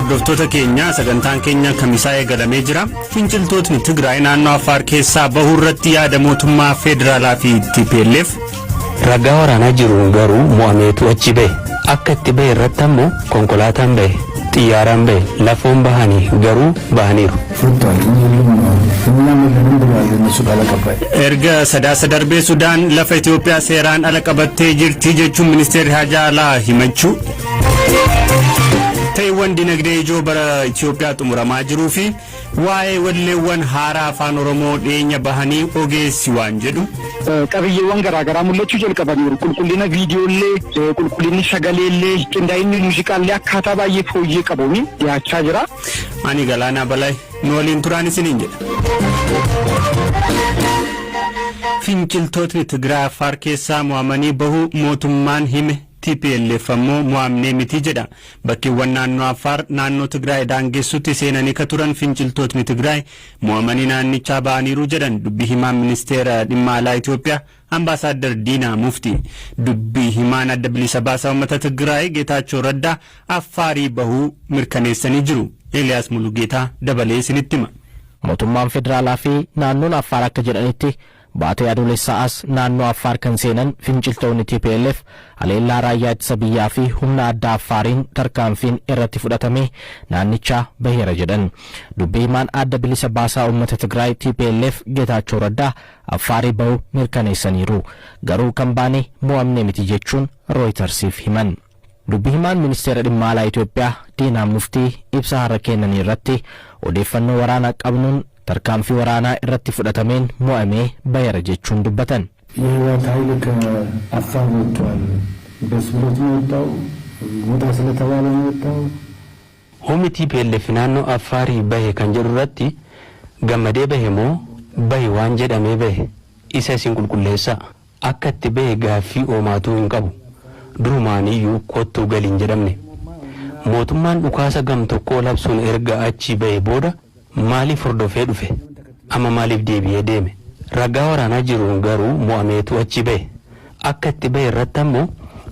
Hordoftoota keenya, sagantaan keenya Kamisaa eegalamee jira. Finciltootni Tigraay naannoo Affaar keessaa bahuu irratti yaada mootummaa federaalaa fi TPLF. Ragaa waraanaa jiruun garuu mo'ameetu achi bahe. Akka itti bahe irratti ammoo konkolaataan bahe, xiyyaaraan bahe, lafoon bahanii garuu bahaniiru. ወጥቷል። እኛ የሉም እኛም የለንም ብለዋል እነሱ ቃል አቀባይ። Erga Sadaasa darbee Sudaan lafa Itoophiyaa seeraan ala qabattee jirti jechuun ministeerri haajaa alaa himachuu. Ta'eewwan dinagdee ijoo bara Itoophiyaa xumuramaa jiruu fi waa'ee walleewwan haaraa Afaan Oromoo dhiyeenya bahanii ogeessi waan jedhu. Qabiyyeewwan garaagaraa mul'achuu jalqabaniiru. Qulqullina viidiyoolee, qulqullinni sagaleellee, qindaa'inni muuziqaallee akkaataa baay'ee fooyyee qabuun dhiyaachaa jira. Ani Galaanaa Balaa, nu waliin turaan isiniin jedha. Finciltootni Tigraay Affaar keessaa mo'amanii bahuu mootummaan hime, TPLF ammoo mo'amnee miti jedha. Bakkeewwan naannoo Affaar naannoo Tigraay daangessutti seenanii ka turan finciltootni Tigraay mo'amanii naannichaa ba'aniiru jedhan dubbii himaan ministeera dhimma alaa Itoophiyaa, Ambaasaadder Diinaa Mufti. Dubbii himaan Adda Bilisa Baasaa Uummata Tigraay Geetaachoo Raddaa Affaarii bahuu mirkaneessanii jiru. Eeliyaas Mulugeetaa dabalee isinitti hima. Mootummaan federaalaa fi naannoon Affaar akka jedhanitti, baatee Adoolessaa as naannoo Affaar kan seenan finciltoonni TPLF haleellaa raayyaa ittisa biyyaa fi humna addaa Affaariin tarkaanfiin irratti fudhatame naannichaa baheera jedhan. Dubbii himaan Adda Bilisa Baasaa Uummata Tigraay, TPLF, Geetaachoo Raddaa Affaarii bahuu mirkaneessaniiru. Garuu kan baane mo'amne miti jechuun Rooytarsiif himan. Dubbii himaan ministeera dhimma alaa Itoophiyaa Diinaa Muftii ibsa har'a kennanii irratti, odeeffannoo waraanaa qabnuun tarkaanfii waraanaa irratti fudhatameen mo'amee baheera jechuun dubbatan. የህወሓት ኃይል ከአፋር ወጥቷል። ደስ ብሎት ነው የወጣው? ውጣ ስለተባለ ነው የወጣው? Humni TPLF naannoo Affaarii bahe kan jedhu irratti, gammadee bahe moo bahi waan jedhamee bahe, isa isin qulqulleessaa. Akka itti bahe gaaffii oomaatuu hin qabu. Durumaaniyyuu kottuu galiin jedhamne. Mootummaan dhukaasa gam tokkoo labsuun erga achii bahe booda maaliif hordofee dhufe? Amma maaliif deebi'ee deeme? Ragaa waraanaa jiruun garuu mo'ameetu achi bahe. Akka itti bahe irratti ammoo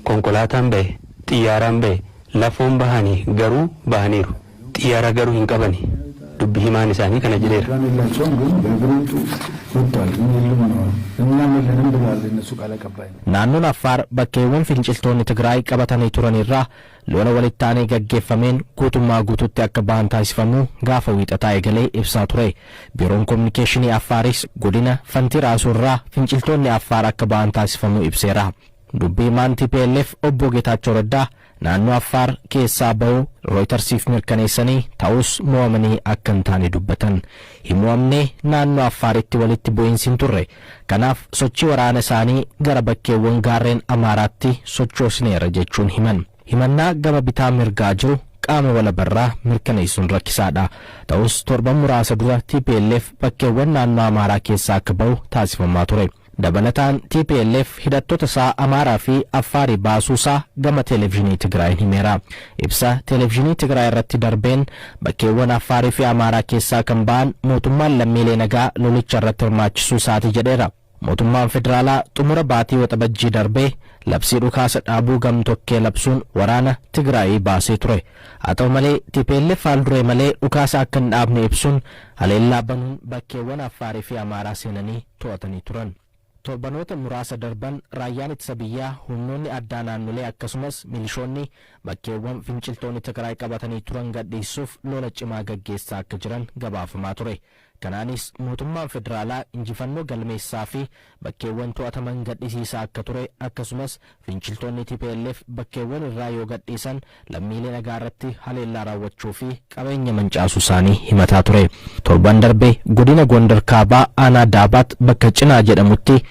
konkolaataan bahe, xiyyaaraan bahe, lafoon bahanii garuu bahaniiru. Xiyyaara garuu hin qabani. Dubbi himaan isaanii kana jedheera. ፕላን የላቸውም፣ ግን በእግር ውጡ ወጥቷል። እኛ የሉም ነው እኛም የለንም ብለዋል እነሱ ቃል አቀባይ። Naannoon Affaar bakkeewwan finciltoonni Tigraay qabatanii turan irraa lola walitti aanee gaggeeffameen guutummaa guututti akka bahan taasifamuu gaafa Wiixataa eegalee ibsaa ture. Biiroon Kominikeeshinii Affaaris godina Fantiraasuu irraa finciltoonni Affaar akka bahan taasifamuu ibseera. Dubbii himaan TPLF obbo Geetaachoo Raddaa naannoo Affaar keessaa bahuu Rooytarsiif mirkaneessanii, ta'us mo'amanii akka hin taane dubbatan. Hin mo'amnee, naannoo Affaaritti walitti bu'iinsi hin turre. Kanaaf sochii waraana isaanii gara bakkeewwan gaarreen Amaaraatti sochoosneera jechuun himan. Himannaa gama bitaa mirgaa jiru qaama walabarraa mirkaneessuun rakkisaadha. Ta'us torban muraasa dura TPLF bakkeewwan naannoo Amaaraa keessaa akka bahu taasifamaa ture. Dabalataan TPLF hidhattoota isaa Amaaraa fi Affaarii baasuu isaa gama Televezyiinii Tigraayin himeera. Ibsa Televezyiinii Tigraay irratti darbeen, bakkeewwan Affaarii fi Amaaraa keessaa kan ba'an mootummaan lammiilee nagaa lolicha irratti hirmaachisuu isaati jedheera. Mootummaan federaalaa xumura baatii Waxabajjii darbee labsii dhukaasa dhaabuu gamtokkee labsuun waraana Tigraayii baasee ture. Haa ta'u malee TPLF haal duree malee dhukaasa akka hin dhaabne ibsuun haleellaa banuun bakkeewwan Affaarii fi Amaaraa seenanii to'atanii turan. Torbanoota muraasa darban raayyaan ittisa biyyaa, humnoonni addaa naannolee akkasumas milishoonni bakkeewwan finciltoonni Tigraay qabatanii turan gadhiisuuf lola cimaa gaggeessaa akka jiran gabaafamaa ture. Kanaanis mootummaan federaalaa injifannoo galmeessaa fi bakkeewwan to'ataman gadhisiisaa akka ture, akkasumas finciltoonni TPLF bakkeewwan irraa yoo gadhiisan lammiilee nagaa irratti haleellaa raawwachuu fi qabeenya mancaasuu isaanii himataa ture. Torban darbe godina Gondar Kaabaa aanaa Daabaat bakka Cinaa jedhamutti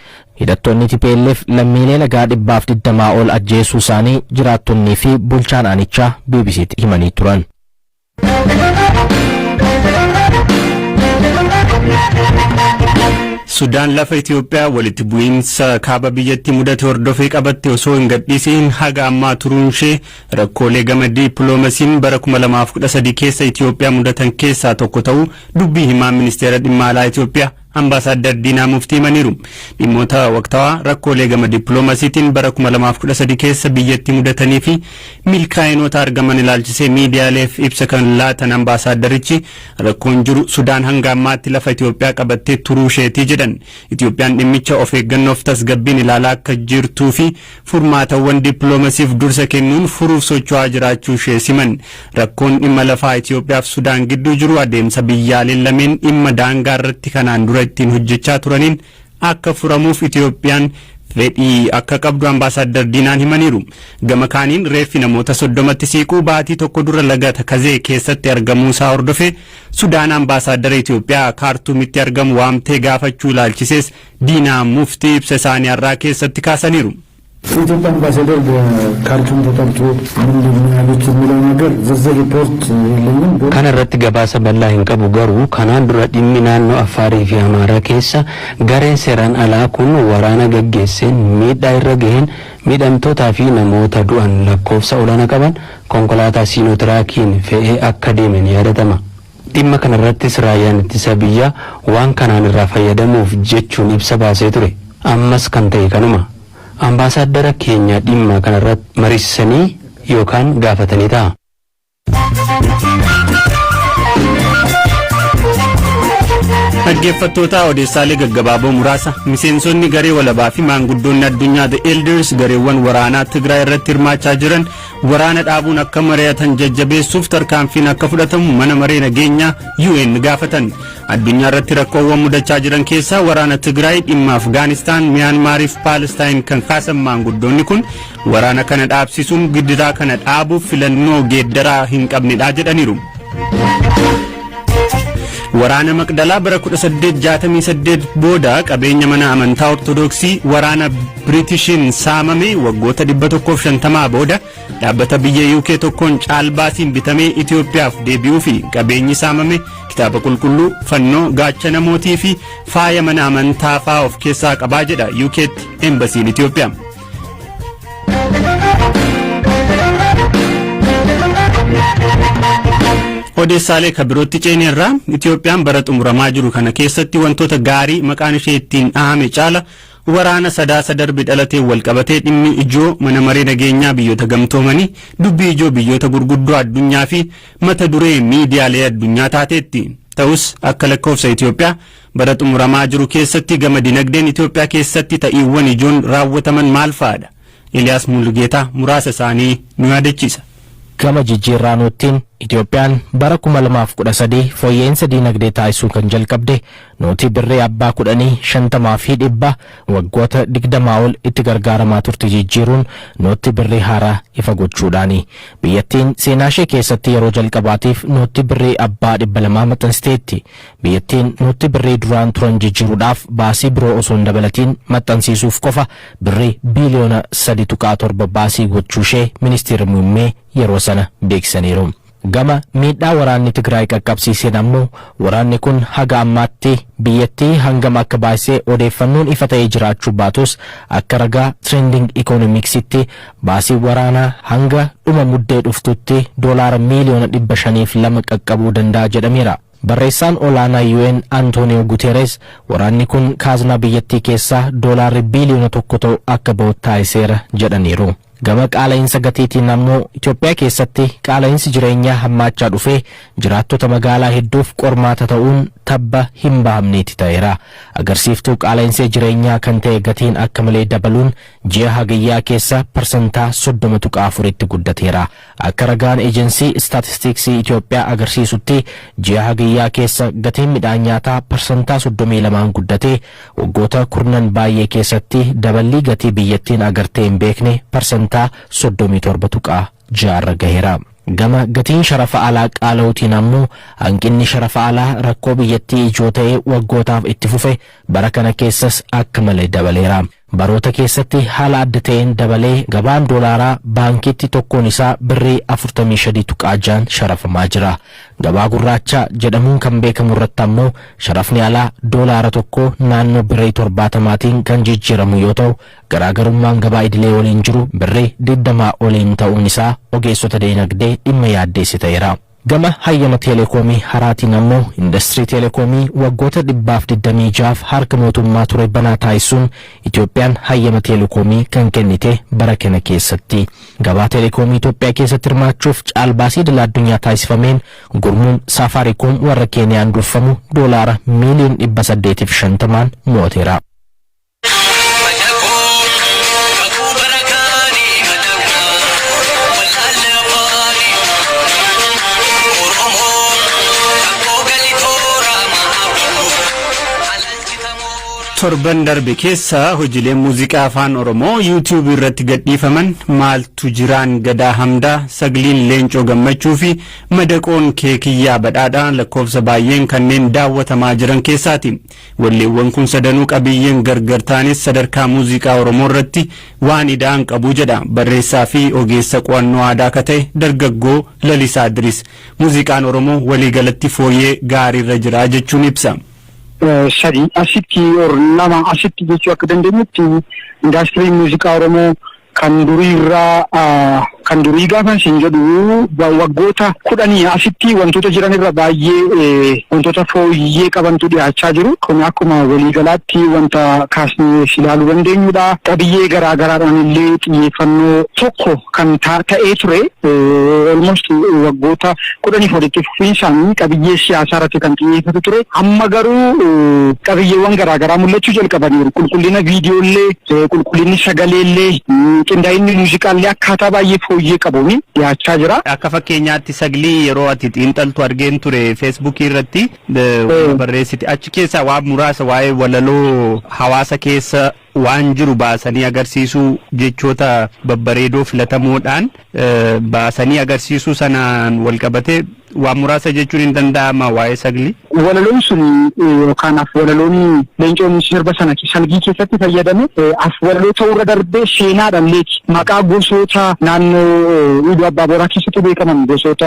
hidhattoonni TPLF lammiilee nagaa 120 ol ajjeesuu isaanii jiraattonnii fi bulchaan aanichaa BBCtti himanii turan. Sudaan lafa Itoophiyaa walitti bu'iinsa kaaba biyyattii mudate hordofee qabatte osoo hin gadhiisiin haga ammaa turuun ishee rakkoolee gama dippiloomaasiin bara 2013 keessa Itoophiyaa mudatan keessaa tokko ta'uu dubbii himaan ministeera dhimma alaa Itoophiyaa Ambaasaaddar Diinaa Muftii himaniiru. Dhimmoota waqtaawaa rakkoolee gama dippiloomaasiitiin bara 2013 keessa biyyatti mudatanii fi milkaa'inoota argaman ilaalchisee miidiyaaleef ibsa kan laatan ambaasaaddarichi, rakkoon jiru Sudaan hanga ammaatti lafa Itoophiyaa qabattee turuu isheetii jedhan. Itoophiyaan dhimmicha of eeggannoof tasgabbiin ilaalaa akka jirtuu fi furmaatawwan dippiloomaasiif dursa kennuun furuuf socho'aa jiraachuu ishee siman. Rakkoon dhimma lafaa Itoophiyaaf Sudaan gidduu jiru adeemsa biyyaaleen lameen dhimma daangaa irratti kanaan dura ittiin hojjechaa turaniin akka furamuuf Itoophiyaan fedhii akka qabdu ambaasaaddar Diinaan himaniiru. Gama kaaniin, reeffi namoota 30tti siiquu baatii tokko dura laga Takazee keessatti argamuu isaa hordofe Sudaan ambaasaaddara Itoophiyaa Kaartuumitti argamu waamtee gaafachuu ilaalchisees Diinaa Muftii ibsa isaanii har'aa keessatti kaasaniiru. የኢትዮጵያ አምባሳደር በካርቱም ተጠርቶ ምንድን ነው ያሉት የሚለው ነገር ዝርዝር ሪፖርት የለኝም። ግን Kana irratti gabaasa bal'aa hin qabu, garuu kanaan dura dhimmi naannoo Affaarii fi Amaaraa keessa gareen seeraan alaa kun waraana gaggeesseen miidhaa irra gaheen miidhamtootaa fi namoota du'an lakkoofsa olaanaa qaban konkolaataa Siinotiraakiin fe'ee akka deemen yaadatama. Dhimma kanarrattis raayyaan ittisa biyyaa waan kanaan irraa fayyadamuuf jechuun ibsa baasee ture. Ammas kan ta'e kanuma. Ambaasaaddara keenya dhimma kanarratti mariisisanii yookaan gaafatanii ta'a. Dhaggeeffattoota, odeessaalee gaggabaaboo muraasa. Miseensonni garee walabaa fi maanguddoonni addunyaa The Elders gareewwan waraanaa Tigraay irratti hirmaachaa jiran waraana dhaabuun akka mari'atan jajjabeessuuf tarkaanfiin akka fudhatamu mana maree nageenyaa UN gaafatan. Addunyaa irratti rakkoowwan mudachaa jiran keessaa waraana Tigraay, dhimma Afgaanistaan, Miyaanmaarii fi Paalestaan kan kaasan maanguddoonni kun, waraana kana dhaabsisuun gidiraa kana dhaabuuf filannoo geeddaraa hin qabnedha jedhaniiru. Waraana Maqdalaa bara 1868 booda qabeenya mana amantaa Ortodoksii waraana Biriitishiin saamame waggoota 150 booda dhaabbata biyya UK tokkoon caalbaasiin bitamee Itoophiyaaf deebi'uu fi qabeenyi saamame kitaaba qulqulluu, fannoo, gaachana mootii fi faaya mana amantaa faa of keessaa qabaa jedha UKtti embasiin Itoophiyaa. Odeessaalee kan birootti ceeneerraa. Itoophiyaan bara xumuramaa jiru kana keessatti wantoota gaarii maqaan ishee ittiin dhahame caala waraana Sadaasa darbe dhalatee walqabatee dhimmi ijoo mana maree nageenyaa biyyoota gamtoomanii, dubbii ijoo biyyoota gurguddoo addunyaa fi mata duree miidiyaalee addunyaa taateetti. Ta'us, akka lakkoofsa Itoophiyaa bara xumuramaa jiru keessatti gama dinagdeen Itoophiyaa keessatti ta'iiwwan ijoon raawwataman maal fa'aadha? Eliyaas Mulugeetaa muraasa isaanii nu yaadachiisa. Gama jijjiirraa noottiin Itoophiyaan bara 2013 fooyya'insa diinagdee taasisuu kan jalqabde nootii birrii abbaa 10, 50 fi 100 waggoota 20 ol itti gargaaramaa turte jijjiiruun nootii birrii haaraa ifa gochuudhaani. Biyyattiin seenaa ishee keessatti yeroo jalqabaatiif nootii birrii abbaa 200 maxxansiteetti. Biyyattiin nootii birrii duraan turan jijjiiruudhaaf baasii biroo osoo hin dabalatiin maxxansiisuuf qofa birrii biiliyoona 3.7 baasii gochuu ishee ministeerri muummee yeroo sana beeksisaniiru. Gama miidhaa waraanni Tigraay qaqqabsiiseen ammoo waraanni kun haga ammaatti biyyattii hangam akka baasee odeeffannoon ifa ta'ee jiraachuu baatus, akka ragaa Trending Economicsitti baasii waraanaa hanga dhuma Muddee dhuftutti doolaara miiliyoona 502 qaqqabuu danda'a jedhameera. Barreessaan olaanaa UN Antonio Guterres waraanni kun kaaznaa biyyattii keessaa doolaarri biiliyoona 1 ta'u akka ba'u taasiseera jedhaniiru. Gama qaala'insa gatiitiin ammoo Itoophiyaa keessatti qaala'insi jireenyaa hammaachaa dhufee jiraattota magaalaa hedduuf qormaata ta'uun tabba hin bahamneeti ta'eera. Agarsiiftuu qaala'insa jireenyaa kan ta'e gatiin akka malee dabaluun ji'a Hagayyaa keessa 30.4%tti guddateera. Akka ragaan Ejensii Istaatistiksii Itoophiyaa agarsiisutti, ji'a Hagayyaa keessa gatiin midhaan nyaataa 32% guddatee waggoota kurnan baay'ee keessatti daballii gatii biyyattiin agartee hin beekne 37.6% gaheera. Gama gatiin sharafa alaa qaala'uutiin ammoo hanqinni sharafa alaa rakkoo biyyattii ijoo ta'ee waggootaaf itti fufe bara kana keessas akka malee dabaleera. Baroota keessatti haala adda ta'een dabalee gabaan doolaaraa baankiitti tokkoon isaa birrii 43.6 sharafamaa jira. Gabaa gurraacha jedhamuun kan beekamu irratti ammoo sharafni alaa doolaara tokko naannoo birrii 70n kan jijjiiramu yoo ta'u, garaagarummaan gabaa idilee waliin jiru birrii 20 oliin ta'uun isaa ogeessota dinagdee dhimma yaaddeessi ta'eera. Gama hayyama teelekoomii haraatiin ammoo indastirii teelekoomii waggoota 126f harka mootummaa ture banaa taasisuun Itoophiyaan hayyama teelekoomii kan kennite bara kana keessatti. Gabaa teelekoomii Itoophiyaa keessatti hirmaachuuf caalbaasii idil addunyaa taasifameen gurmuun Saafaariikoom warra Keeniyaan durfamu doolaara miiliyoon 850n mo'ateera. Torban darbe keessa hojiileen muuziqaa Afaan Oromoo YouTube irratti gadhiifaman Maaltu Jiraan Gadaa Hamdaa, Sagliin Leencoo Gammachuu fi Madaqoon Keekiyyaa Badhaadhaa lakkoofsa baay'een kanneen daawwatamaa jiran keessaati. Walleewwan kun sadanuu qabiyyeen gargar ta'anis sadarkaa muuziqaa Oromoo irratti waan ida'an qabu jedha barreessaa fi ogeessa qo'annoo aadaa akka ta'e dargaggoo Lalisaa Idris. Muuziqaan Oromoo waliigalatti fooyyee gaariirra jira jechuun ibsa. Sadi asitti or lama asitti jechuu akka dandeenyutti, indaastiriin muuziqaa Oromoo kan durii irraa, kan durii gaafa isin jedhu waggoota 10 asitti wantoota jiran irra baay'ee wantoota fooyyee qabantu dhiyaachaa jiru. Kun akkuma waliigalaatti wanta kaasnee ilaaluu dandeenyudha. Qabiyyee garaa garaadhaan illee xiyyeeffannoo tokko kan ta'ee ture, almost waggoota 10f walitti fufiinsaan qabiyyee siyaasaa irratti kan xiyyeeffatu ture. Amma garuu qabiyyeewwan garaa garaa mul'achuu jalqabaniiru. Qulqullina viidiyooillee, qulqullinni sagaleellee, qindaa'inni muuziqaallee akkaataa baay'ee fooyyee qabuun dhiyaachaa jira. Akka fakkeenyaatti Saglii yeroo ati xiinxaltu argeen ture, Feesbuukii irratti barreessite. Achi keessaa waan muraasa waa'ee walaloo hawaasa keessa waan jiru baasanii agarsiisuu, jechoota babbareedoo filatamoodhaan baasanii agarsiisuu sanaan walqabate waan muraasa jechuun hin danda'ama waa'ee Saglii. Walaloon sun yookaan af walaloon Leencoon sirba sana Salgii keessatti fayyadame af walaloo ta'uurra darbee seenaadhaan leeti. Maqaa gosoota naannoo Iluu Abbaa Booraa keessatti beekaman, gosoota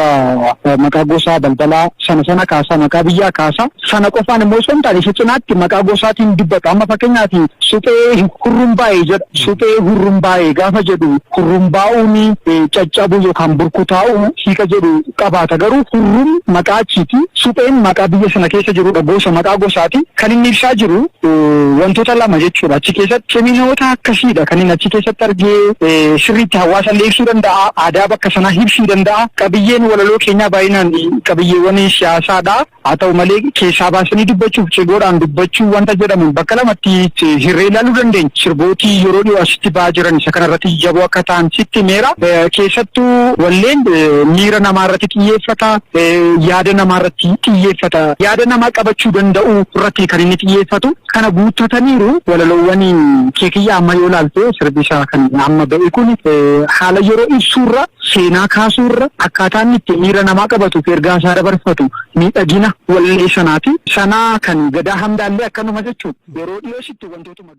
maqaa gosaa balbalaa sana sana kaasaa, maqaa biyyaa kaasaa. Sana qofaan immoo osoo hin taane, isa cinaatti maqaa gosaatiin dubbata. Amma fakkeenyaaf "suphee hurrumbaa'ee" jedha. "Suphee hurrumbaa'ee" gaafa jedhu, hurrumbaa'uun caccabuu yookaan burkutaa'uu hiika jedhu qabaata. Garuu hurrum maqaa achiiti. Supheen maqaa biyya sana keessa jirudha. Gosa, maqaa gosaati. Kan inni ibsaa jiru wantoota lama jechuudha. Achi keessatti ciminoota akkasiidha kan inni achi keessatti argee sirriitti hawaasa illee ibsuu danda'a. Aadaa bakka sanaa ibsuu danda'a. Qabiyyeen walaloo keenyaa baay'inaan qabiyyeewwan siyaasaadha. Haa ta'u malee, keessaa baasanii dubbachuuf, cigoodhaan dubbachuu wanta jedhamu bakka lamatti hirree ilaaluu dandeenya. Sirbootii yeroo dhiyoo asitti ba'aa jiran isa kanarratti jaboo akka ta'an sitti himeera. Keessattuu walleen miira namaa irratti xiyyeeffata. Yaada namaa irratti xiyyeeffata. Yaada namaa qabachuu danda'u irratti kan inni xiyyeeffatu. Kana guuttataniiru walaloowwan Keekiyyaa. Amma yoo ilaalte, sirbi isaa kan amma ba'e kun haala yeroo ibsuurra, seenaa kaasuurra, akkaataa inni itti miira namaa qabatu fi ergaa isaa dabarfatu miidhagina wallee sanaati. Sanaa kan Gadaa Hamdaallee akkanuma jechuudha. Yeroo dhiyoo sitti wantootuma